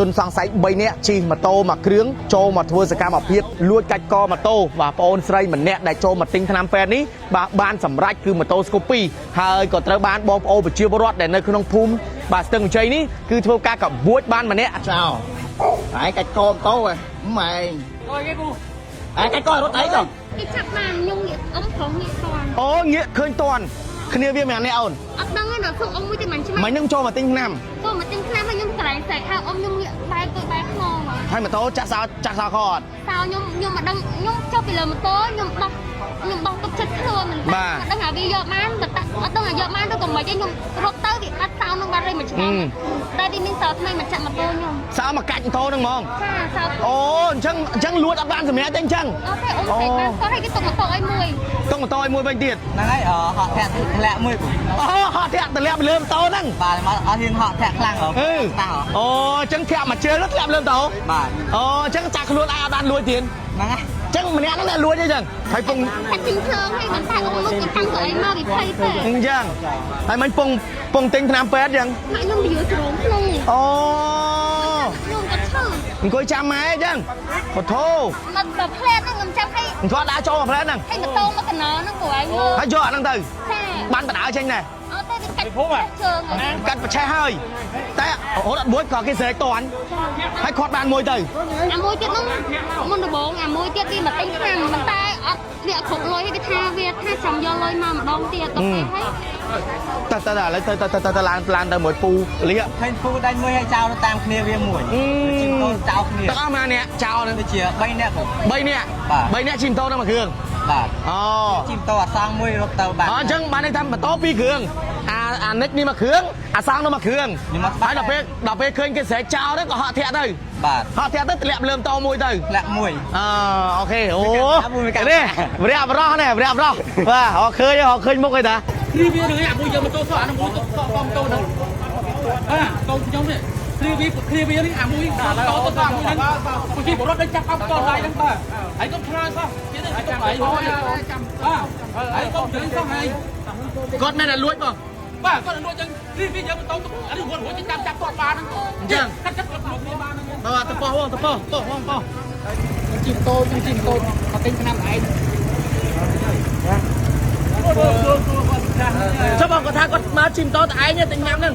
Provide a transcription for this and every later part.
ជនសង្ស័យ3នាក់ជិះម៉ូតូមួយគ្រឿងចូលមកធ្វើសកម្មភាពលួចកាច់កម៉ូតូបាទប្អូនស្រីម្នាក់ដែលចូលមកទិញថ្នាំពេទ្យនេះបាទបានសម្រេចគឺម៉ូតូស្គូពីហើយក៏ត្រូវបានបងប្អូនប្រជាពលរដ្ឋដែលនៅក្នុងភូមិបាទស្ទឹងជ័យនេះគឺធ្វើការកបួចបានម្នាក់ ចោលឯងកាច់កម៉ូតូហ៎ម៉ែងឯងកាច់ករត់អីចុះ គេចាប់បានខ្ញុំងាកអ៊ំប្រុសងាកតន់ អូងាកឃើញតន់គ្នាវាម្នាក់នេះអូន អត់ដឹងទេដល់សុកអ៊ំមួយទៅមិនច្បាស់ មិញនឹងចូលមកទិញថ្នាំ ចូលមកទិញថ្នាំហើយខ្ញុំកន្លែងស្រែកហៅអ៊ំខ្ញុំងាកបែរទៅបែរខ្នងហ៎ ហើយម៉ូតូចាក់សោចាក់សោខអត់ សោខ្ញុំខ្ញុំមិនដឹងខ្ញុំចុះពីលើម៉ូតូខ្ញុំដោះខ្ញុំដោះទុកចិត្តខ្លួនមិន បាទ អត់ដឹងថាវាយកបានបើតាអត់ដឹងថាយកបានឬក៏មិនទេខ្ញុំរត់ទៅវាបាត់សោនឹងបាត់ហើយមួយឆ្ងល់តែវាមានសោថ្មីមកចាក់ម៉ូតូខ្ញុំ សោមកកាច់ម៉ូតូហ្នឹងហ្មង ចាសោ អូអញ្ចឹងអញ្ចឹងលួចអត់បានសម្រាប់ទេអញ្ចឹង អូខេអ៊ំស្រែកបានគាត់ឲ្យគេទុកម៉ូតូឲ្យមួយ តុងម៉ូតូឲ្យមួយវិញទៀត ហ្នឹងហើយអឺហក់ធាក់ធ្លាក់មួយពូ អូហត់ធាក់តម្លាក់ពីលើម៉ូតូហ្នឹង បាទមកអត់ហ៊ានហក់ធាក់ខ្លាំងហ៎ អឺ តាំងហ៎ អូអញ្ចឹងធាក់មួយជើងទៅធ្លាក់លើម៉ូតូ បាទ អូអញ្ចឹងចាក់ខ្លួនឯងអត់បានលួចទៀត ហ្នឹងហើយ អញ្ចឹងម្នាក់ហ្នឹងអ្នកលួចអីចឹងហើយពង ថាទិញភ្លើងឲ្យមិនតែអ៊ំនោះគេតាំងទៅអីមកវាភ័យពេក អញ្ចឹងហើយមិញពងពងទិញថ្នាំពេទ្យអញ្ចឹង ម៉ាក់ខ្ញុំវាយល់ជ្រោមភ្លុង អូ ខ្ញុំក៏ឈឺ អង្គុយចាំម៉ែអញ្ចឹងបធោ មកដល់ផ្លែតហ្នឹងខ្ញុំចាំឲ្យ គាត់ដើរចូលមកផ្លែហ្នឹង ឲ្យម៉ូតូមកកណោហ្នឹងព្រោះឯងមើល ហើយយកអាហ្នឹងទៅ ចា បានបដើចេញដែរ អត់ទេវាកាច់ជើងហើយ កាត់ប្រឆេះហើយតែរហូតអត់មួយក៏គេស្រែកតាន់ហើយគាត់បានមួយទៅ អាមួយទៀតហ្នឹងមុនដំបូងអាមួយទៀតវាមកទិញថ្នាំប៉ុន្តែអត់វាអត់គ្រប់លុយទេវាថាចាំយកលុយមកម្ដងទៀតដល់ពេលហើយ តើតើឥឡូវទៅទៅទៅទៅឡានឡានទៅមួយពូលៀក ឃើញពូដាច់មួយហើយចោលទៅតាមគ្នាវាមួយជិះម៉ូតូចោលគ្នា ទាំងអស់មកអ្នកចោលហ្នឹង ដូចជា3នាក់ពូ 3នាក់ បាទ 3នាក់ជិះម៉ូតូហ្នឹងមួយគ្រឿង បាទ អូ ជិះម៉ូតូអាសង់មួយរត់ទៅបាទ អញ្ចឹងបានន័យថាម៉ូតូពីរគ្រឿងអាអានិចនេះមួយគ្រឿងអាសង់នោះមួយគ្រឿង នេះមក ហើយដល់ពេលឃើញគេស្រែកចោលហ្នឹងក៏ហក់ធាក់ទៅ បាទ ហក់ធាក់ទៅធ្លាក់លើម៉ូតូមួយទៅ ធ្លាក់មួយ អអូខេអូ មួយកា នេះវរៈបរោះនេះវរៈបរោះបាទអឃើញអឃើញមុខអីតា គ្រីវារឿងអាមួយយកម៉ូតូសោះអានោះមួយទៅសោះម៉ូតូហ្នឹងអាកូនខ្ញុំនេះគ្រីវាគ្រីវានេះអាមួយម៉ូតូទៅសោះអាមួយហ្នឹងប្រជាពលរដ្ឋได้ចាប់អត់តដៃហ្នឹងបាទហើយកុំឆ្លើយសោះទៀតនេះចាំហើយបាទហើយកុំជឿសោះហើយ គាត់មែនតែលួចបង បាទគាត់លួចចឹងគ្រីវាយកម៉ូតូទៅអានេះរត់រត់ចាំចាប់តបានហ្នឹងកាត់ចាប់គាត់មកបានហ្នឹង បាទទៅប៉ោះបងទៅប៉ោះប៉ោះបងប៉ោះ ជិះម៉ូតូជិះម៉ូតូមកទិញឆ្នាំឯង ចុះបងគាត់ថាគាត់មកជិះម៉ូតូតែឯងទេទិញញ៉ាំហ្នឹង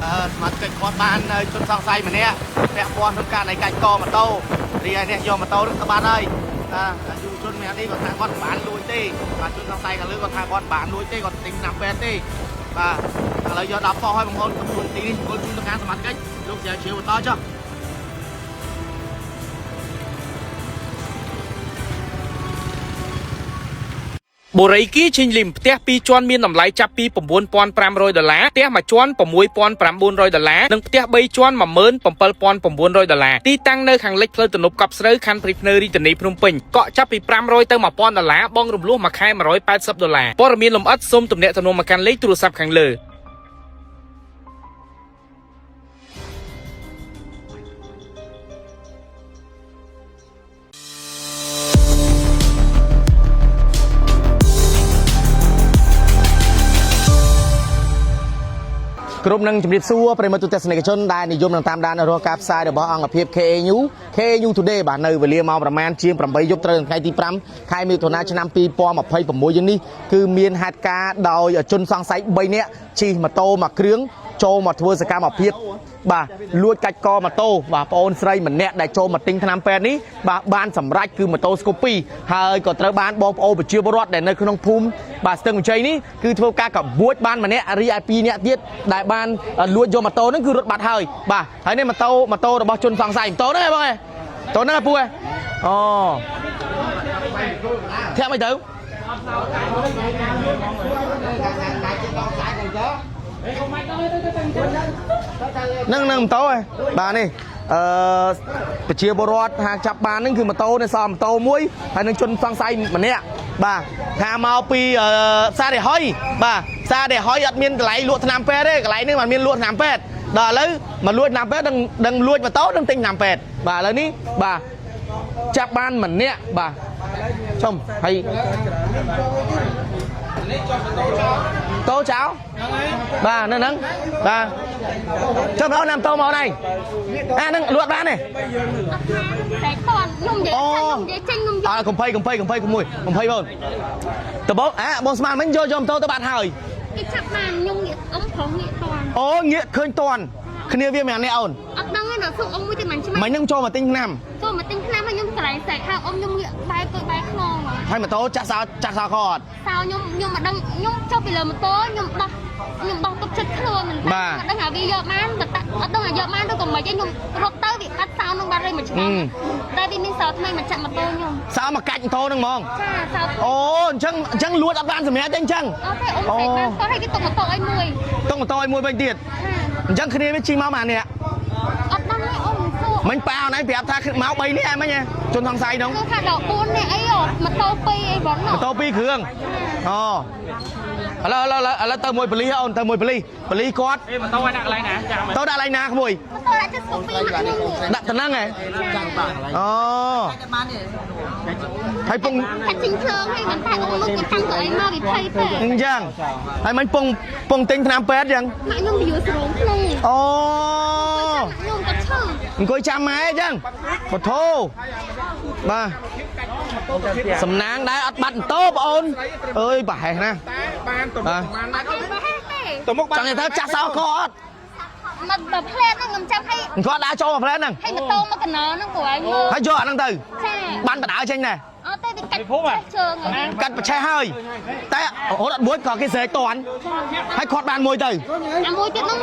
អឺស្មាតកិច្ចគាត់បានជនសង្ស័យម្នាក់ពាក់ព័ន្ធក្នុងការនៃកាច់កម៉ូតូរីឯនេះយកម៉ូតូហ្នឹងទៅបានហើយអាយុជនម្នាក់នេះគាត់ថាគាត់មិនបានលួចទេបាទជនសង្ស័យខាងលើគាត់ថាគាត់មិនបានលួចទេគាត់ទិញឆ្នាំពេទ្យទេបាទឥឡូវយក10ប៉ុស្តិ៍ឲ្យបងប្អូនកំពុងទីនេះអង្គុយជូនទៅការសមត្ថកិច្ចលោកស្រាវជ្រាវបន្តចុះ បូរីគីឈីងលីមផ្ទះពីរជាន់មានតម្លៃចាប់ពី9500ដុល្លារផ្ទះមួយជាន់6900ដុល្លារនិងផ្ទះ3ជាន់17900ដុល្លារទីតាំងនៅខាងលិចផ្លូវទំនប់កប់ស្រូវខណ្ឌព្រៃភ្នៅរាជធានីភ្នំពេញកក់ចាប់ពី500ទៅ1000ដុល្លារបងរំលោះមួយខែ180ដុល្លារព័ត៌មានលម្អិតសូមទំនាក់ទំនងមកកាន់លេខទូរស័ព្ទខាងលើ គ្រប់នឹងជំរាបសួរប្រិយមិត្តទូទស្សនិកជនដែលនិយមនឹងតាមដានរាល់ការផ្សាយរបស់អង្គភាព KAU KAU Today បាទនៅវេលាម៉ោងប្រមាណជាង8យប់ត្រូវនៅថ្ងៃទី5ខែមិថុនាឆ្នាំ2026យើងនេះគឺមានហេតុការណ៍ដោយជនសង្ស័យ3នាក់ជិះម៉ូតូមួយគ្រឿងចូលមកធ្វើសកម្មភាពបាទលួចកាច់កម៉ូតូបាទប្អូនស្រីម្នាក់ដែលចូលមកទិញថ្នាំពេទ្យនេះបាទបានសម្រេចគឺម៉ូតូស្គូពីហើយក៏ត្រូវបានបងប្អូនប្រជាពលរដ្ឋដែលនៅក្នុងភូមិបាទស្ទឹងជ័យនេះគឺធ្វើការកបួចបានម្នាក់រីឯ2នាក់ទៀតដែលបានលួចយកម៉ូតូហ្នឹងគឺរត់បាត់ហើយបាទហើយនេះម៉ូតូម៉ូតូរបស់ជនសង្ស័យម៉ូតូហ្នឹងឯងបងឯងម៉ូតូហ្នឹងឯងពូឯងអូធាក់មិនទៅ នឹងនឹងម៉ូតូឯងបាទនេះអឺប្រជាពលរដ្ឋថាចាប់បានហ្នឹងគឺម៉ូតូនេះសល់ម៉ូតូមួយហើយនឹងជនសង្ស័យម្នាក់បាទថាមកពីអឺផ្សារដេហុយបាទផ្សារដេហុយអត់មានកន្លែងលក់ថ្នាំពេទ្យទេកន្លែងហ្នឹងមិនមានលក់ថ្នាំពេទ្យដល់ឥឡូវមកលួចថ្នាំពេទ្យដឹងដឹងលួចម៉ូតូដឹងទិញថ្នាំពេទ្យបាទឥឡូវនេះបាទចាប់បានម្នាក់បាទចំហើយ តូចៅបាទនៅហ្នឹងបាទចុះបងអូនណាម៉ូតូមកនេះអាហ្នឹងលួចបានទេ អត់តែតន់ខ្ញុំនិយាយថាខ្ញុំនិយាយចេញខ្ញុំយក អើកំភៃកំភៃកំភៃមួយកំភៃបងតបងអាបងស្មានមិញយកយកម៉ូតូទៅបាត់ហើយ គេចាប់បានខ្ញុំងាកអ៊ំប្រុសងាកតន់ អូងាកឃើញតន់គ្នាវាម្នាក់នេះអូន អត់ដឹងទេដល់សួរអ៊ំមួយទៀតមិនច្បាស់ មិញហ្នឹងចូលមកទិញថ្នាំ ចូលមកទិញថ្នាំហើយខ្ញុំកន្លែងស្រែកហៅអ៊ំខ្ញុំងាកបែកទៅបែកខ្នងហ៎ ហើយម៉ូតូចាក់សោចាក់សោខអត់ សោខ្ញុំខ្ញុំមិនដឹងខ្ញុំចុះពីលើម៉ូតូខ្ញុំដោះខ្ញុំដោះទុកចិត្តខ្លួនមិន បាទ ដឹងថាវាយកបានតែអត់ដឹងថាយកបានឬក៏មិនទេខ្ញុំរត់ទៅវាបាត់សោនឹងបាត់ហើយមួយឆ្លងតែវាមានសោថ្មីមកចាក់ម៉ូតូខ្ញុំ សោមកកាច់ម៉ូតូហ្នឹងហ្មង ចាសោ អូអញ្ចឹងអញ្ចឹងលួចអត់បានសម្រាប់ទេអញ្ចឹង អត់ទេអ៊ំស្រែកបានគាត់ឲ្យគេទុកម៉ូតូឲ្យមួយ តុងម៉ូតូឲ្យមួយវិញទៀត ចា អញ្ចឹងគ្នាវាជិះមកម៉ានេះ អត់ដឹងទេអ៊ំសួរ មិញប៉ាអូនឯងប្រាប់ថាមក3នេះឯងមិញហ៎ជនសង្ស័យហ្នឹង គឺថាដល់4នេះអីហ៎ម៉ូតូ2អីវ៉ាន់ ម៉ូតូ2គ្រឿងអូឥឡូវឥឡូវឥឡូវទៅមួយប៉ូលីសអូនទៅមួយប៉ូលីសប៉ូលីសគាត់ អេម៉ូតូឲ្យដាក់កន្លែងណាចាំ ទៅដាក់កន្លែងណាក្មួយ ម៉ូតូដាក់ចិត្តស្គពីមកខ្ញុំ ដាក់តំណឹងហ៎អូហើយពង ថាជីងភ្លើងហើយមិនតែអ៊ំនោះគាត់តាំងទៅអីមកវាភ័យពេក អញ្ចឹងហើយមិញពងពងទិញថ្នាំពេទ្យអញ្ចឹង ម៉ាក់ខ្ញុំវាយល់ស្រោមក្នុង អូ ខ្ញុំក៏ឈឺ អង្គុយចាំម៉ែអញ្ចឹងបធោបាទសំណាងដែរអត់បាត់ម៉ូតូបងអូនអើយប្រហែសណា បានទៅ បាទ បាន អត់ទេប្រហែសទេ ទៅមុខ ចង់និយាយថាចាស់សោកអត់ មកបើផ្លែតហ្នឹងខ្ញុំចាំឲ្យ គាត់ដើរចូលមកផ្លែហ្នឹង ឲ្យម៉ូតូមកកណោហ្នឹងព្រោះឲ្យមើល ហើយយកអាហ្នឹងទៅ ចា បានបដើចេញដែរ អត់ទេវាកាច់ជើងហើយ កាត់ប្រឆេះហើយតែរហូតអត់មួយក៏គេស្រែកតាន់ហើយគាត់បានមួយទៅ អាមួយទៀតហ្នឹង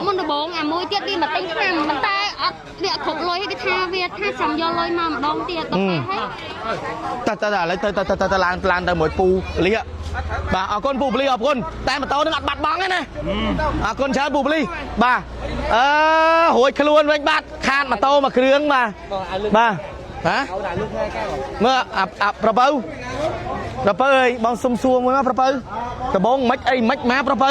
មុនដំបងអាមួយទៀតវាមកទិញថ្នាំប៉ុន្តែអត់វាគ្រប់លុយទេគេថាវាថាចាំយកលុយមកម្ដងទៀតដល់ពេលហើយ តើតើឥឡូវទៅទៅទៅទៅឡើងឡើងទៅមួយពូប៉ូលីសបាទអរគុណពូប៉ូលីសអរគុណតែម៉ូតូនឹងអត់បាត់បង់ទេណាអរគុណច្រើនពូប៉ូលីសបាទអឺរួចខ្លួនវិញបាត់ខាតម៉ូតូមួយគ្រឿងបាទបាទហ៎មើលអាអាប្រពៅប្រពៅអើយបងសុំសួរមួយមកប្រពៅដបងមិនអីមិនមកប្រពៅ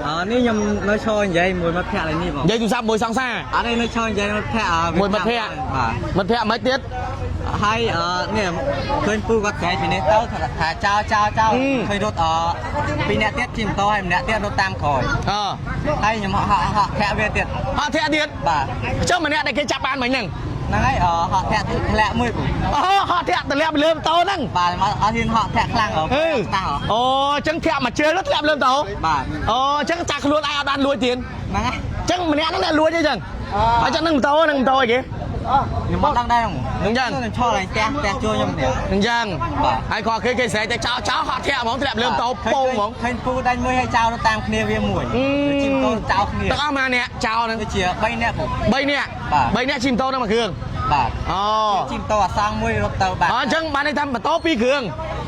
អនេះខ្ញុំនៅឈរនិយាយមួយមិត្តភក្តិឡើយនេះបង និយាយទូរស័ព្ទមួយសង្សារ អត់ទេនៅឈរនិយាយមិត្តភក្តិ មួយមិត្តភក្តិ បាទ មិត្តភក្តិមិនទៀត ហើយអនេះឃើញពូគាត់ក្រែកពីនេះទៅថាចោលចោលចោល អឺ ឃើញរត់អពីរអ្នកទៀតជិះម៉ូតូហើយម្នាក់ទៀតរត់តាមក្រោយ អ ហើយខ្ញុំហក់ហក់ហក់ធាក់វាទៀត អត់ធាក់ទៀត បាទ ចុះម្នាក់ដែលគេចាប់បានមិញហ្នឹង ហ្នឹងហើយអហក់ធាក់ធ្លាក់មួយពូ អូហត់ធាក់តម្លាក់ពីលើម៉ូតូហ្នឹង បាទមកអត់ហ៊ានហក់ធាក់ខ្លាំងហ៎ អឺ តាំងហ៎ អូអញ្ចឹងធាក់មួយជើងទៅធ្លាក់លើម៉ូតូ បាទ អូអញ្ចឹងចាក់ខ្លួនឯងអត់បានលួចទៀត ហ្នឹងហើយ អញ្ចឹងម្នាក់ហ្នឹងអ្នកលួចទេអញ្ចឹងអញ្ចឹងនឹងម៉ូតូហ្នឹងម៉ូតូអីគេ ខ្ញុំអត់ដឹងដែរ ហ្នឹងចឹង ខ្ញុំឈរឡើងផ្ទះផ្ទះជួលខ្ញុំនេះ អញ្ចឹង បាទ ហើយគាត់គេគេស្រែកតែចោលចោលហត់ធាក់ហ្មងធ្លាក់លើម៉ូតូពងហ្មង ឃើញពូដាញ់មួយហើយចោលរត់តាមគ្នាវាមួយ អឺ ជិះម៉ូតូចោលគ្នា ទាំងអស់ម៉ាអ្នកចោលហ្នឹង ដូចជា3នាក់ពូ 3នាក់ បាទ 3នាក់ជិះម៉ូតូហ្នឹងមួយគ្រឿង បាទ អូ ជិះម៉ូតូអាសង់មួយរត់ទៅបាទ អញ្ចឹងបានន័យថាម៉ូតូពីរគ្រឿង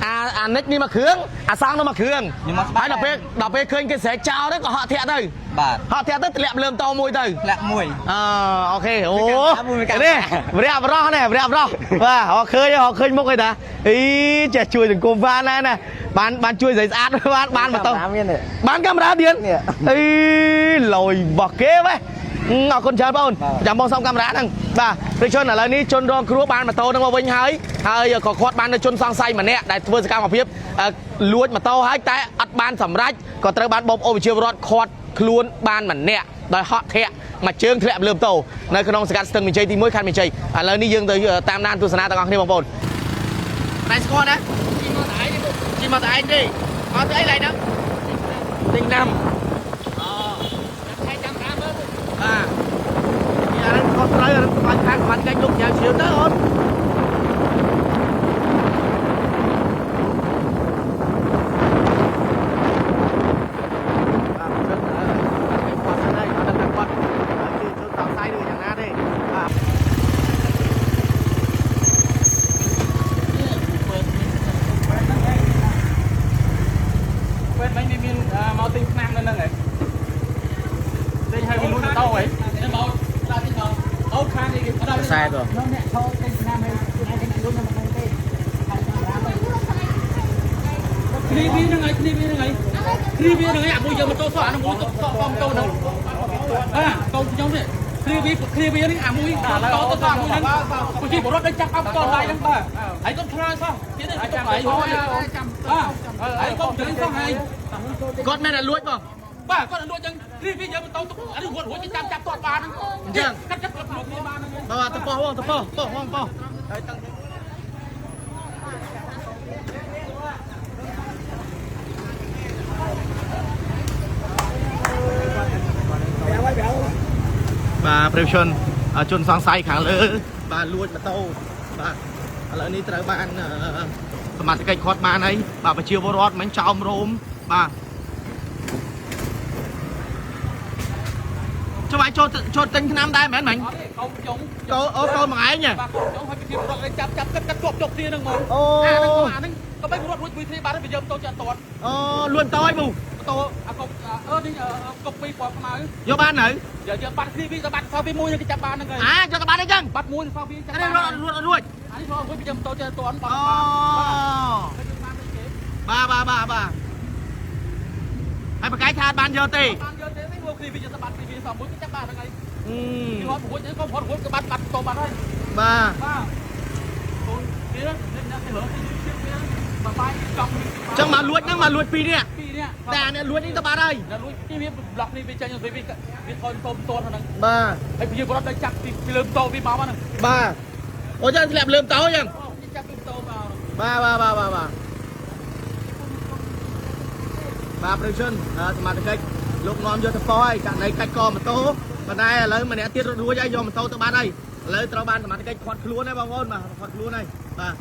អាអានិចនេះមួយគ្រឿងអាសង់នោះមួយគ្រឿង ខ្ញុំមកស្បា ហើយដល់ពេលដល់ពេលឃើញគេស្រែកចោលទៅក៏ហក់ធាក់ទៅ បាទ ហក់ធាក់ទៅធ្លាក់លើម៉ូតូមួយទៅ ធ្លាក់មួយ អអូខេអូ មានកាមេរ៉ា នេះវរៈបរោះនេះវរៈបរោះបាទអឃើញអឃើញមុខអីតាអីចេះជួយសង្គមបានណាណាបានបានជួយស្រីស្អាតបានបានម៉ូតូ មានទេ បានកាមេរ៉ាទៀត នេះ អីលយរបស់គេវ៉េអរគុណច្រើនបងអូនចាំបងសុំកាមេរ៉ាហ្នឹងបាទប្រជាជនឥឡូវនេះជនរងគ្រោះបានម៉ូតូហ្នឹងមកវិញហើយហើយក៏គាត់បាននៅជនសង្ស័យម្នាក់ដែលធ្វើសកម្មភាពលួចម៉ូតូហើយតែអត់បានសម្រេចក៏ត្រូវបានបងប្អូនប្រជាពលរដ្ឋឃាត់ខ្លួនបានម្នាក់ដោយហក់ធាក់មួយជើងធ្លាក់លើម៉ូតូនៅក្នុងសង្កាត់ស្ទឹងមានជ័យទី1ខណ្ឌមានជ័យឥឡូវនេះយើងទៅតាមដានទស្សនាទាំងអស់គ្នាបងប្អូនណៃស្គាល់ណាជីមកតែឯងជីមកតែឯងទេមកទៅអីឡៃហ្នឹងទិញណាំ បាទអាហ្នឹងខុសត្រូវអាហ្នឹងក្បាច់ខាងក្បាច់កាច់លោកញ៉ាំជ្រាវទៅអូនបាទជនគាត់សិនហើយអត់ដឹងថាគាត់គឺជនតផ្សាយឬយ៉ាងណាទេបាទ ពេលមិញវាមានមកទិញថ្នាំនៅហ្នឹងហ៎ទិញហើយវាលួចម៉ូតូហ៎មកដាក់ទិញមកអូខាងនេះគេដាក់ខ្សែទៅអ្នកឈរទិញថ្នាំហើយខ្លួនឯងគេអ្នកលួចនៅក្នុងទេគ្នាវាហ្នឹងហើយគ្នាវាហ្នឹងហើយគ្នាវាហ្នឹងហើយអាមួយយកម៉ូតូសោះអានោះមួយទុកសក់ម៉ូតូហ្នឹងបាទកូនខ្ញុំនេះ គ្រាវាគ្រាវានេះអាមួយតទៅអាមួយហ្នឹងប្រជាពលរដ្ឋได้ចាប់អបតដៃហ្នឹងបាទហើយកុំឆ្លើយសោះទៀតទេចាំហើយបាទហើយកុំជឿសោះហើយ គាត់មែនតែលួចបង បាទគាត់លួចចឹងគ្រាវាយកម៉ូតូទុកអានេះរត់រួចចាំចាប់តបានហ្នឹង អញ្ចឹង កាត់ចាប់លួចគ្នាបានហ្នឹង បាទតប៉ោះបងតប៉ោះប៉ោះបងប៉ោះបាទប្រិយជនជនសង្ស័យខាងលើបាទលួចម៉ូតូបាទឥឡូវនេះត្រូវបានសមត្ថកិច្ចខាត់បានហើយបាទប្រជាពលរដ្ឋមិនចោមរោមបាទចាំឲ្យចូលចូលទិញថ្នាំដែរមែនមិញ អត់ទេកូនខ្ញុំ កូនអូកូនមួយឯងហ៎ បាទកូនខ្ញុំឲ្យប្រជាពលរដ្ឋចាប់ចាប់កាត់កាត់ជាប់ជាប់គ្នាហ្នឹងហ្មង អូ អាហ្នឹងអាហ្នឹងក៏បីរត់រួចមួយគ្នាបានវាយកម៉ូតូចាក់តត អូលួចតយពូ ម៉ូតូអាកុំអឺនេះកុំពីពណ៌ខ្មៅ យកបាននៅ យកយកបាត់គ្នាវាទៅបាត់សោះពីមួយគេចាប់បានហ្នឹងហើយ អាយកទៅបានអីចឹង បាត់មួយសោះពីចាប់ អានេះ បាន រត់រត់រួច អានេះរត់រួចវាយកម៉ូតូចាក់តតបា អូ ត់ បាទបាទបាទបាទហើយបកាយថាអត់បានយកទេ បានយកទេមកគ្នាវាយកទៅបាត់គ្នាវាសោះមួយគេចាប់បានហ្នឹងហើយ អឺ គេរត់រួចក៏រត់រួចក៏បាត់បាត់ម៉ូតូបាត់ហើយ បាទ បាទកូនគេនេះអ្នកគេរត់គេវាបាយចង់ ចឹងមកលួចហ្នឹងមកលួចពីរនេះ ពីរនេះ តែអានេះលួចនេះទៅបាត់ហើយ ដល់លួចគេវាប្លុកនេះវាចេញវាវាថយម៉ូតូតហ្នឹង បាទ ហើយប្រជាពលរដ្ឋได้ចាប់ពីលើម៉ូតូវាមកហ្នឹង បាទអូចឹងធ្លាក់លើម៉ូតូចឹង ចាប់ពីម៉ូតូមក បាទបាទបាទបាទបាទបាទប្រិយជនសមត្ថកិច្ចលោកនាំយកទៅប៉ហើយករណីកាច់កម៉ូតូប៉ុន្តែឥឡូវម្នាក់ទៀតរត់រួចហើយយកម៉ូតូទៅបាត់ហើយឥឡូវត្រូវបានសមត្ថកិច្ចខាត់ខ្លួនហើយបងប្អូនបាទខាត់ខ្លួនហើយបាទ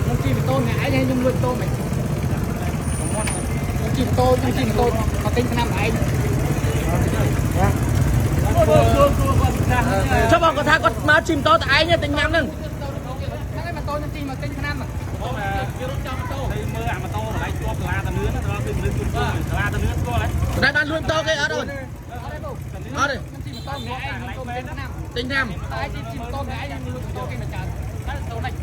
ខ្ញុំជិះម៉ូតូម្នាក់ឯងហើយខ្ញុំលួចម៉ូតូមិនខ្ញុំជិះម៉ូតូខ្ញុំជិះម៉ូតូមកទិញថ្នាំឯង ចុះបងគាត់ថាគាត់មកជិះម៉ូតូតែឯងទេទិញញ៉ាំហ្នឹង ហ្នឹងហើយម៉ូតូខ្ញុំជិះមកទិញថ្នាំគេរត់ចាំម៉ូតូមើលអាម៉ូតូកន្លែងជាប់សាលាតានឿនដល់គឺមនុស្សជួនសាលាតានឿនស្គាល់ហើយ តែបានលួចម៉ូតូគេអត់អូន អត់ទេខ្ញុំជិះម៉ូតូម្នាក់ឯងខ្ញុំចូលទិញថ្នាំ ទិញញ៉ាំ តែជិះម៉ូតូម្នាក់ឯងខ្ញុំលួចម៉ូតូគេមកចាតែម៉ូតូនេះ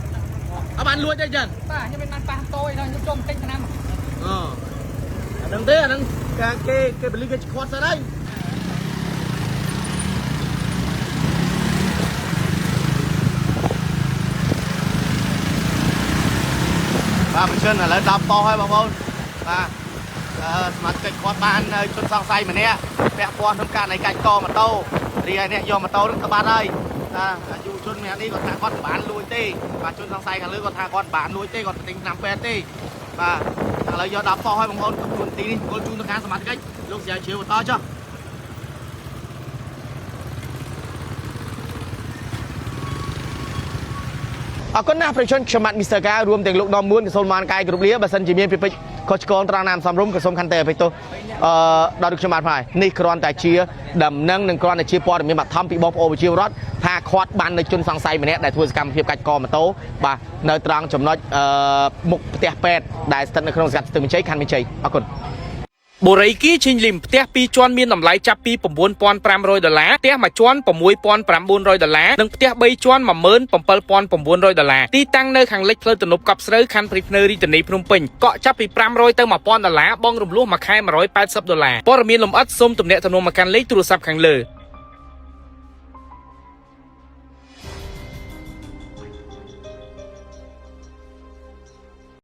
អត់បានលួចទេចឹង បាទខ្ញុំមិនបានប៉ះម៉ូតូអីដល់ខ្ញុំចូលទិញថ្នាំ អូអាហ្នឹងទេអាហ្នឹងការគេគេបលីគេខាត់សិនហើយបាទប្រជនឥឡូវ10ប៉ុស្តិ៍ហើយបងប្អូនបាទអឺសមាជិកគាត់បានជនសង្ស័យម្នាក់ពាក់ព័ន្ធក្នុងករណីកាច់កម៉ូតូរីឯអ្នកយកម៉ូតូនឹងទៅបាត់ហើយបាទអាយុជនម្នាក់នេះគាត់ថាគាត់មិនបានលួចទេបាទជនសង្ស័យខាងលើគាត់ថាគាត់មិនបានលួចទេគាត់ទៅទិញថ្នាំពេទ្យទេបាទឥឡូវយក10ប៉ុស្តិ៍ហើយបងប្អូនទុកខ្លួនទីនេះគល់ជូនទៅខាងសមាជិកលោកស្រាវជ្រាវបន្តចុះអរគុណណាស់ប្រិយជនខ្ញុំបាទមីស្ទ័រការួមទាំងលោកដមមួនក៏សូមបានកាយគ្រប់លាបើសិនជាមានពីពេចខុសឆ្គងត្រង់ណាមសំរុំក៏សូមខន្តីអភ័យទោសអឺដល់ដូចខ្ញុំបាទផងនេះគ្រាន់តែជាដំណឹងនិងគ្រាន់តែជាព័ត៌មានបឋមពីបងប្អូនប្រជាពលរដ្ឋថាខាត់បាននៅជនសង្ស័យម្នាក់ដែលធ្វើសកម្មភាពកាច់កម៉ូតូបាទនៅត្រង់ចំណុចអឺមុខផ្ទះពេទ្យដែលស្ថិតនៅក្នុងសង្កាត់ស្ទឹងមានជ័យខណ្ឌមានជ័យអរគុណ បូរីគីឈីងលឹមផ្ទះពីរជាន់មានតម្លៃចាប់ពី9500ដុល្លារផ្ទះមួយជាន់6900ដុល្លារនិងផ្ទះ3ជាន់17900ដុល្លារទីតាំងនៅខាងលិចផ្លូវទំនប់កប់ស្រូវខណ្ឌព្រៃភ្នៅរាជធានីភ្នំពេញកក់ចាប់ពី500ទៅ1000ដុល្លារបង់រំលោះមួយខែ180ដុល្លារព័ត៌មានលម្អិតសូមទំនាក់ទំនងមកកាន់លេខទូរស័ព្ទខាងលើ។